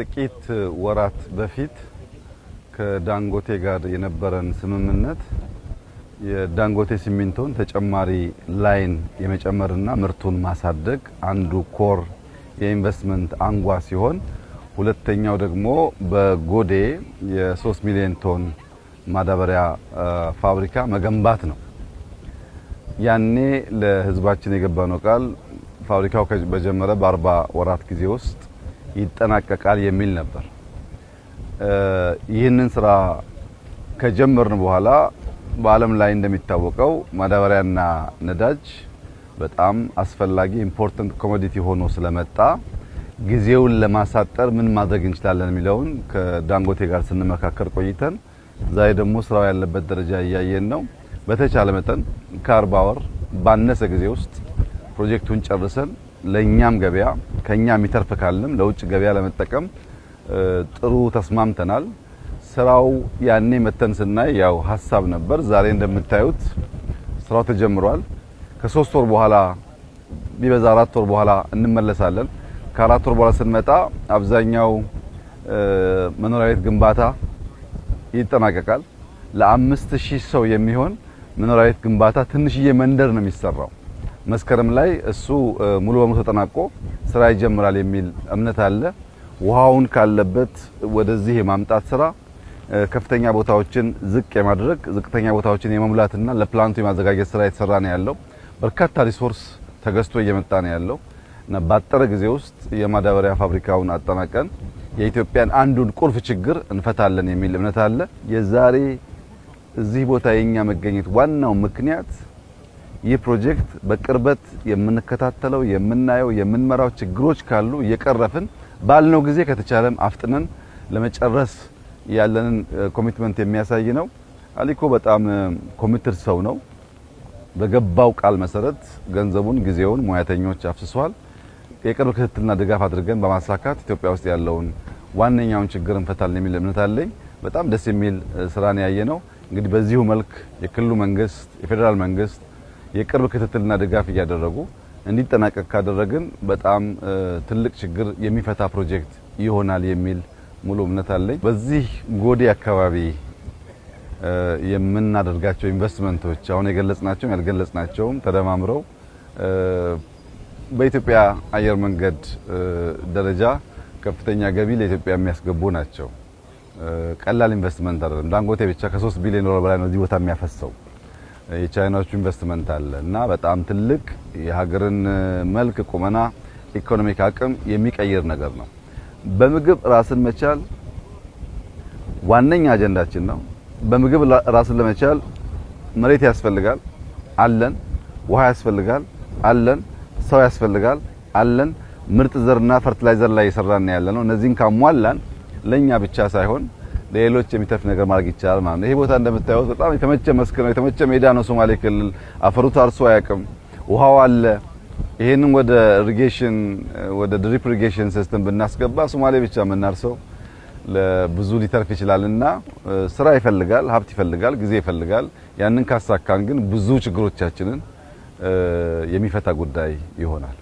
ከጥቂት ወራት በፊት ከዳንጎቴ ጋር የነበረን ስምምነት የዳንጎቴ ሲሚንቶን ተጨማሪ line የመጨመርና ምርቱን ማሳደግ አንዱ core የኢንቨስትመንት አንጓ ሲሆን፣ ሁለተኛው ደግሞ በጎዴ የ3 ሚሊዮን ቶን ማዳበሪያ ፋብሪካ መገንባት ነው። ያኔ ለሕዝባችን የገባነው ቃል ፋብሪካው በጀመረ በ40 ወራት ጊዜ ውስጥ ይጠናቀቃል የሚል ነበር። ይህንን ስራ ከጀመርን በኋላ በዓለም ላይ እንደሚታወቀው ማዳበሪያና ነዳጅ በጣም አስፈላጊ important commodity ሆኖ ስለመጣ ጊዜውን ለማሳጠር ምን ማድረግ እንችላለን የሚለውን ከዳንጎቴ ጋር ስንመካከር ቆይተን ዛሬ ደግሞ ስራው ያለበት ደረጃ እያየን ነው። በተቻለ መጠን ከ40 ወር ባነሰ ጊዜ ውስጥ ፕሮጀክቱን ጨርሰን ለኛም ገበያ ከኛ የሚተርፍ ካለም ለውጭ ገበያ ለመጠቀም ጥሩ ተስማምተናል። ስራው ያኔ መተን ስናይ ያው ሀሳብ ነበር። ዛሬ እንደምታዩት ስራው ተጀምሯል። ከ3 ወር በኋላ፣ ቢበዛ 4 ወር በኋላ እንመለሳለን። ከ4 ወር በኋላ ስንመጣ አብዛኛው መኖሪያ ቤት ግንባታ ይጠናቀቃል። ለ5,000 ሰው የሚሆን መኖሪያ ቤት ግንባታ ትንሽዬ መንደር ነው የሚሰራው። መስከረም ላይ እሱ ሙሉ በሙሉ ተጠናቆ ስራ ይጀምራል የሚል እምነት አለ። ውሃውን ካለበት ወደዚህ የማምጣት ስራ፣ ከፍተኛ ቦታዎችን ዝቅ የማድረግ፣ ዝቅተኛ ቦታዎችን የመሙላትና ለ plant ኡ የማዘጋጀት ስራ የተሰራ ነው ያለው። በርካታ resource ተገዝቶ እየመጣ ነው ያለው እና ባጠረ ጊዜ ውስጥ የማዳበሪያ ፋብሪካውን አጠናቀን የኢትዮጵያን አንዱን ቁልፍ ችግር እንፈታለን የሚል እምነት አለ። የዛሬ እዚህ ቦታ የኛ መገኘት ዋናው ምክንያት ይህ ፕሮጀክት በቅርበት የምንከታተለው፣ የምናየው፣ የምንመራው፣ ችግሮች ካሉ እየቀረፍን ባልነው ጊዜ ከተቻለም አፍጥነን ለመጨረስ ያለንን commitment የሚያሳይ ነው። አሊኮ በጣም committed ሰው ነው። በገባው ቃል መሰረት ገንዘቡን፣ ጊዜውን፣ ሙያተኞች አፍስሷል። የቅርብ ክትትልና ድጋፍ አድርገን በማሳካት ኢትዮጵያ ውስጥ ያለውን ዋነኛውን ችግር እንፈታለን የሚል እምነት አለኝ። በጣም ደስ የሚል ስራን ያየ ነው። እንግዲህ በዚሁ መልክ የክልሉ መንግስት፣ የፌዴራል መንግስት የቅርብ ክትትልና ድጋፍ እያደረጉ እንዲጠናቀቅ ካደረግን በጣም ትልቅ ችግር የሚፈታ ፕሮጀክት ይሆናል የሚል ሙሉ እምነት አለኝ። በዚህ ጎዴ አካባቢ የምናደርጋቸው ኢንቨስትመንቶች አሁን የገለጽናቸውም ያልገለጽናቸውም ተደማምረው በኢትዮጵያ አየር መንገድ ደረጃ ከፍተኛ ገቢ ለኢትዮጵያ የሚያስገቡ ናቸው። ቀላል ኢንቨስትመንት አይደለም። ዳንጎቴ ብቻ ከ3 ቢሊዮን ዶላር በላይ ነው እዚህ ቦታ የሚያፈሰው። የቻይናዎቹ ኢንቨስትመንት አለ እና በጣም ትልቅ የሀገርን መልክ፣ ቁመና፣ economic አቅም የሚቀይር ነገር ነው። በምግብ ራስን መቻል ዋነኛ አጀንዳችን ነው። በምግብ ራስን ለመቻል መሬት ያስፈልጋል፣ አለን። ውሃ ያስፈልጋል፣ አለን። ሰው ያስፈልጋል፣ አለን። ምርጥ ዘርና fertilizer ላይ እየሰራን ያለ ነው። እነዚህን ካሟላን ለኛ ብቻ ሳይሆን ለሌሎች የሚተርፍ ነገር ማድረግ ይቻላል ማለት ነው። ይሄ ቦታ እንደምታዩት በጣም የተመቸ መስክ ነው፣ የተመቸ ሜዳ ነው። ሶማሌ ክልል አፈሩ ታርሶ አያውቅም። ውሃው አለ። ይሄንን ወደ irrigation፣ ወደ drip irrigation system ብናስገባ ሶማሌ ብቻ የምናርሰው ለብዙ ሊተርፍ ይችላልና ስራ ይፈልጋል፣ ሀብት ይፈልጋል፣ ጊዜ ይፈልጋል። ያንን ካሳካን ግን ብዙ ችግሮቻችንን የሚፈታ ጉዳይ ይሆናል።